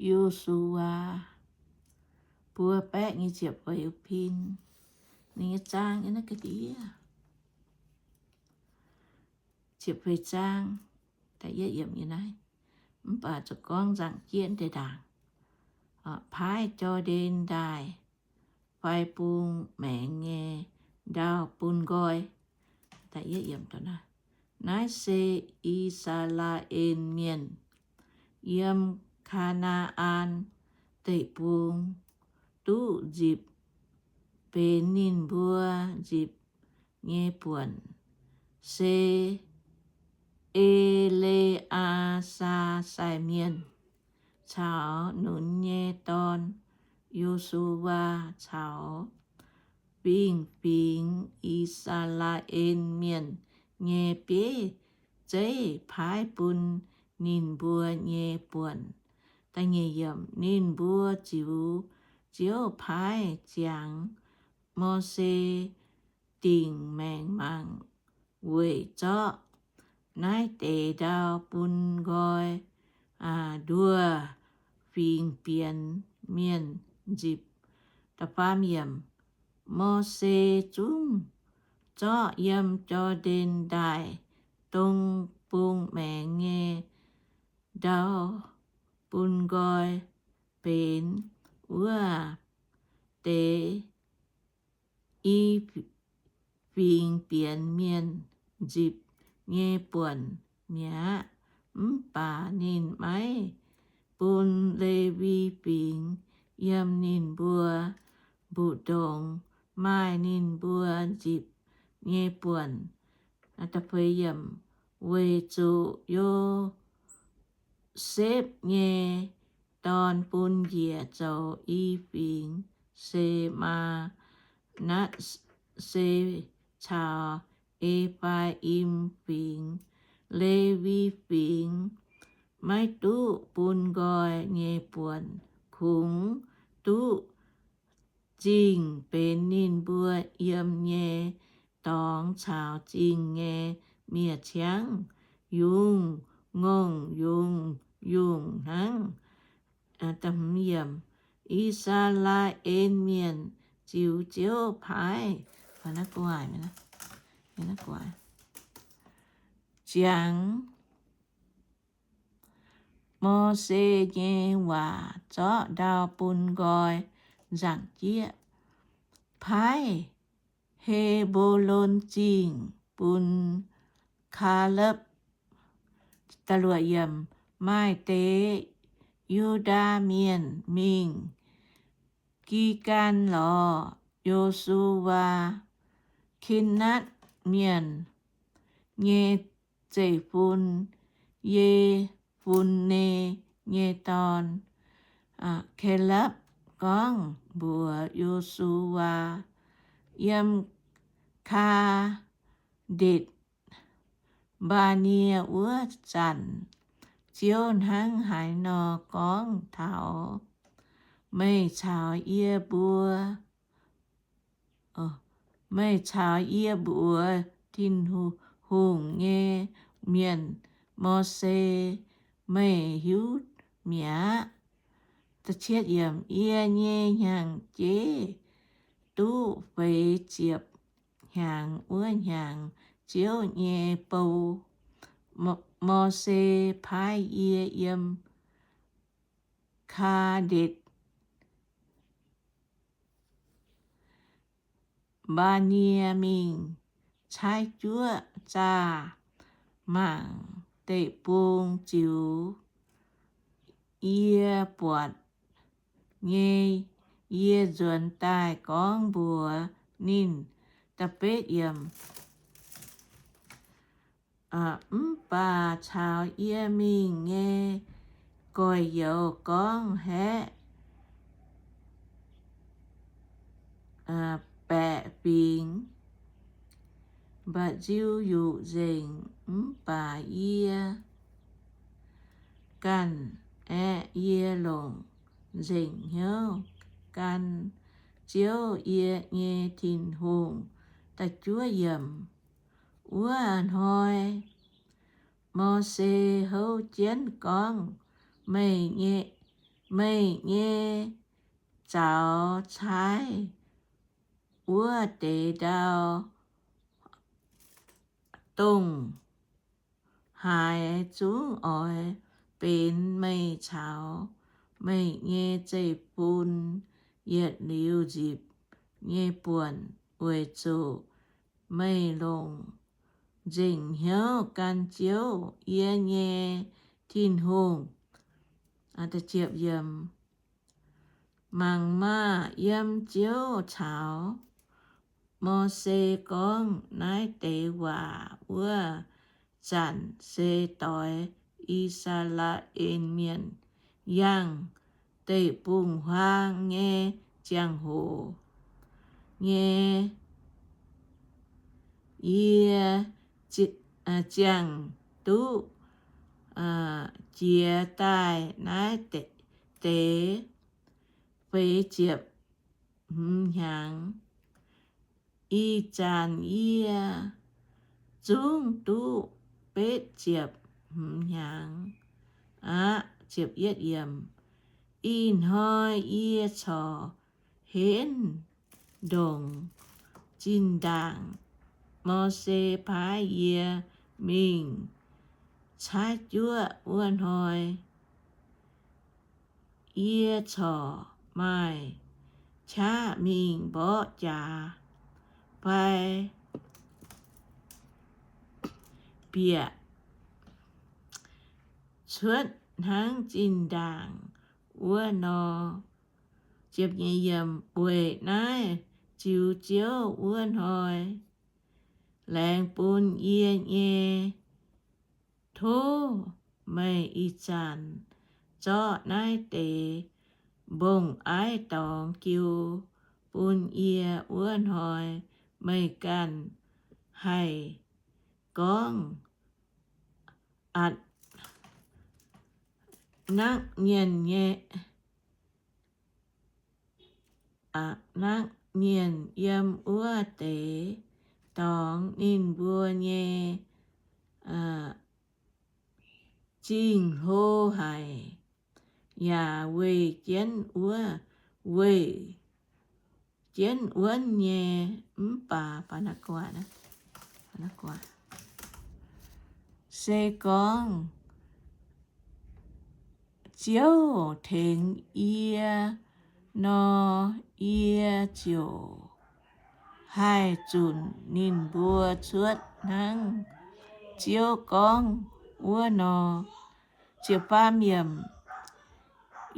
Yo^su^waa buo baeqv nyei ziepc feix pin. Ninh nyei zaang yiem naaiv ga'ndiev. Ziepc feix zaang, da'yietv yiemc nyei naaiv. Mv baac zuqc gorngv nzangc jieqv deix ndaangc, paaiv Jor^ndaen Ndaaih fai bung maengx nyei ndau bun nqoi. Naaiv se I^saa^laa^en Mienh yiem Kaa^naa^an Deic-Bung duqv nzipc, benx ninh mbuo nzipc nyei buonc, se E^le^aa^saa sai mienh caux Nun nyei dorn, Yo^su^waa, caux fingx-fingx I^saa^laa^en Mienh nyei bieiv zeiv paaiv bun ninh mbuo nyei buonc. Ninh mbuo ziux Ziouv paaiv ziangx Mose dingc maengc mangc weic zorqv naaiv deix ndau bun nqoi nduov fingx bienx mienh nzipc. Mose zungv zorqv yiem Jor^ndaen Ndaaih dong bung maengx nyei ndau bun nqoi benx wuov deix i fingx bienx mienh nzipc nyei buonc mi'aqv. Mv baac ninh maiv bun Lewi Fingx yiem ninh mbuo mbu'ndongx maaih ninh mbuo nzipc nyei buonc, weic zuqc Yosepv nyei dorn bun njiec zoux i fingx, se Maa^natv^se caux E^faa^im Fingx. Lewi Fingx maiv duqv bun nqoi nyei buonc, kungx duqv zingh benx ninh mbuo yiem nyei dorngx caux zingh nyei miev-ciangv, yungz ngongh yungz yungh hnangv. I^saa^laa^en Mienh ziux Ziouv paaiv ziangx Mose nyei waac zorqv ndau bun nqoi nzangc jieqv, paaiv He^mbo^lon Zingh bun Kaalepv. Maaih deix Yu^ndaa Mienh mingh Gin^gaan lorz Yo^su^waa, Ken^naatc Mienh, nyei zeiv-fun, Ye^fun^ne nyei dorn, Kaalepv, gorngv mbuox Yo^su^waa, Yiem Kaa^ndetc Mbaa^nie wuov zanc, Ziouv hnangv haaix nor gorngv taux meih caux yie mbuo, meih caux yie mbuox Tin-Hungh nyei mienh, Mose, meih hiuv mi'aqv. Yie nyei hnyangx-jeiv duqv feix ziepc hnyangx wuov hnyangx, Ziouv nyei bou, Mose paaiv yie yiem Kaa^ndetc Mbaa^nie mingh caaiv juoqv zaah mangc deic-bung ziux yie buatc nyei. Yie nzuonx daaih gorngv mbuox ninh. Mv baac caux yie mingh nyei gorx-youz gorngv haeqv baeqc fingx, mba'nziu yuqc nzengc. Mv baac yie ganh aeqv, yie longc nzengc hnyouv gan Ziouv, yie nyei Tin-Hungh. Wuov hnoi Mose houv jienv gorngv, Meih nyei, Meih nyei zaux caaiv wuov deix ndau, dongh haaix zungv oix benx meih caux meih nyei zeiv-fun yietc liuz nzipc nyei buonc, weic zuqc meih longc nzengc hnyouv gan Ziouv, yie nyei Tin-Hungh. Mangc maah! Yiem Ziouv caux Mose gorngv naaiv deix waac wuov zanc, se doix I^saa^laa^en Mienh yangh deic-bung-huaang nyei ziangh hoc nyei. Yie ziangh duqv jiez daaih naaiv deix feix ziepc hmz hnyangx. Ih zanc yie zungv duqv betv ziepc hmz hnyangx aqv. Ih hnoi yie corc henv ndongc zinh ndaangc Mose paaiv yie mingh caaiv juoqv wuov hnoi. Yie corc maaih qaqv mingh mborqv jaax fai bieqc cuotv hnangv zinh ndaangc wuov nor. Weic naaiv ziux Ziouv wuov hnoi laengz bun yie nyei. Tov meih ih zanc zorqv naaiv deix mbong-aiv dorngx jiu bun yie wuov hnoi. Meih ganh haih gorngv, A'nakv mienh nyei, A'nakv mienh yiem wuov deix dorngx, ninh mbuo nyei zingh hlo haic, yaac weih jienv wuov, weih jienv wuonv nyei. Mv baac se gorngv Ziouv tengx yie nor, yie ziouc haih zunc ninh mbuo cuotv hnangv Ziouv gorngv wuov nor.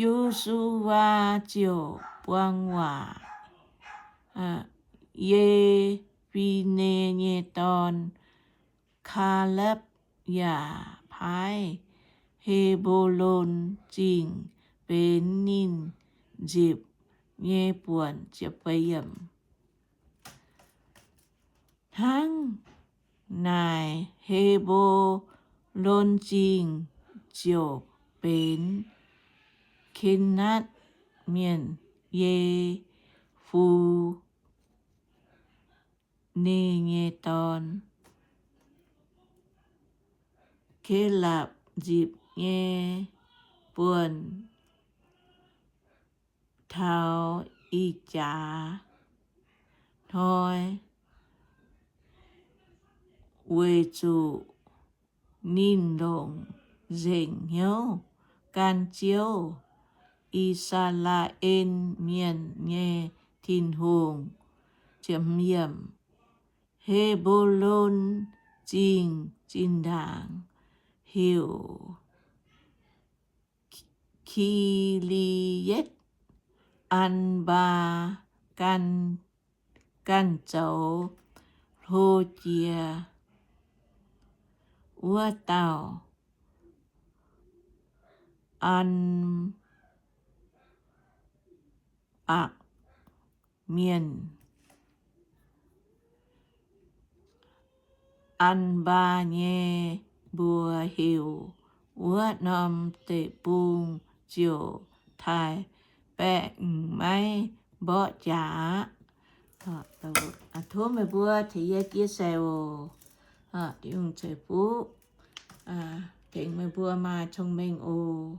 Yo^su^waa ziouc buang waac Ye^fi^ne nyei dorn, Kaalapv, yaac paaiv He^mbo^lon Zingh benx ninh nzipc nyei buonc. Hnangv naaic, He^mbo^lon Zingh ziouc benx Kenaatv Mienh, Ye^fu^ne nyei dorn, Kelapv nzipc nyei buonc, taux ih jaax hnoi, weic zuqc ninh longc nzengc hnyouv gan Ziouv, I^saa^laa^en Mienh nyei Tin-Hungh. He^mbo^lon Zingh zinh ndaangc heuc Ki^li^yetv, An^mbaa, ganh zoux hlo jiex wuov dauh An Akv Mienh. An^mbaa nyei mbuox heuc wuov norm deic-bung ziouc taaih baeqc maiv mborqv jaax aqv. Tov meih mbuo tengx yie chia sẻ oc. Tin-Hungh ceix fuqv tengx meih mbuo maaih cong-mengh oc.